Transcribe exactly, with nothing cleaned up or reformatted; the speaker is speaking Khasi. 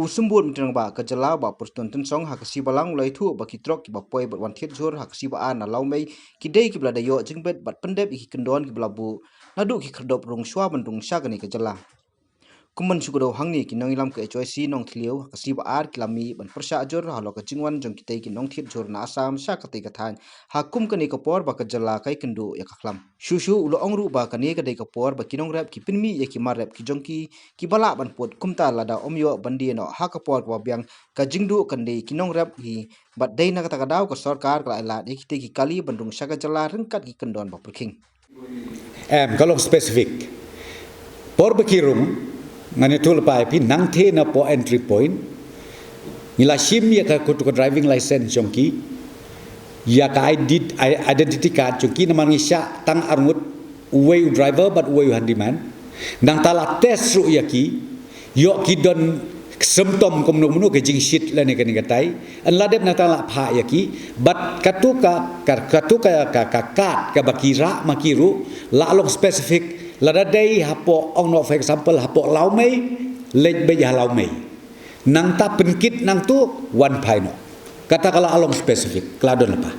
U Symbud Rangbah ka jylla Bah Prestone Tynsong ha ka sngi Balang u la ïathuh ba ki trok kiba poi bad wan thied jhur ha ka sngi Ba-ar na Lawmei ki dei kiba la da ïoh jingbit bad pyndep ïa ki kyndon kiba la buh naduh ki khyrdop rung shuwa ban rung sha kane ka jylla. Kum ban shu kdew hangne, ki nongïalam ka H Y C Nongthliew ha ka sngi Ba-ar ki la mih ban pyrshah jur halor ka jingwan jong kitei ki nongthied jhur na Assam sha katei ka thaiñ ha kum kane ka por ba ka jylla ka ïakynduh ïa ka khlam. Shuh shuh u la ong ruh ba kane ka dei ka por ba ki nongrep ki pynmih ïa ki mar rep ki jong ki kiba lah ban put, kumta lada ym ïoh ban die noh ha ka por kaba biang, ka jingduh kan dei ki nongrep hi. Bad dei na kata ka daw ka sorkar ka la ai lad ïa kitei ki kali ban rung sha ka jylla ryngkat ki kyndon ba pyrkhing. Em, ka long specific. Por ba ki rung, ngan ïathuh lypa ïa phi, nangtei na pdeng entry point, ngi la shim ïa ka, ka driving license jong ki, ïa ka ID, identity card jong ki, namar ngi shah tang arngut, uwei u driver bad uwei u handyman. Nangta la test ruh ïa ki, ïoh ki don symptom kumno kumno, ka jingshit lane kane katai. Yn la dep nangta la phah ïa ki. Bad katu ka, ka, katu ka, ka, ka card kaba ki rah ma ki ruh, la long specific, lada dei hapoh, ong noh for example, hapoh Lawmei, leit beit ha Lawmei. Nangta pynkit nangtu, wan phai noh. Kata ka la long specific, ka la don lypa.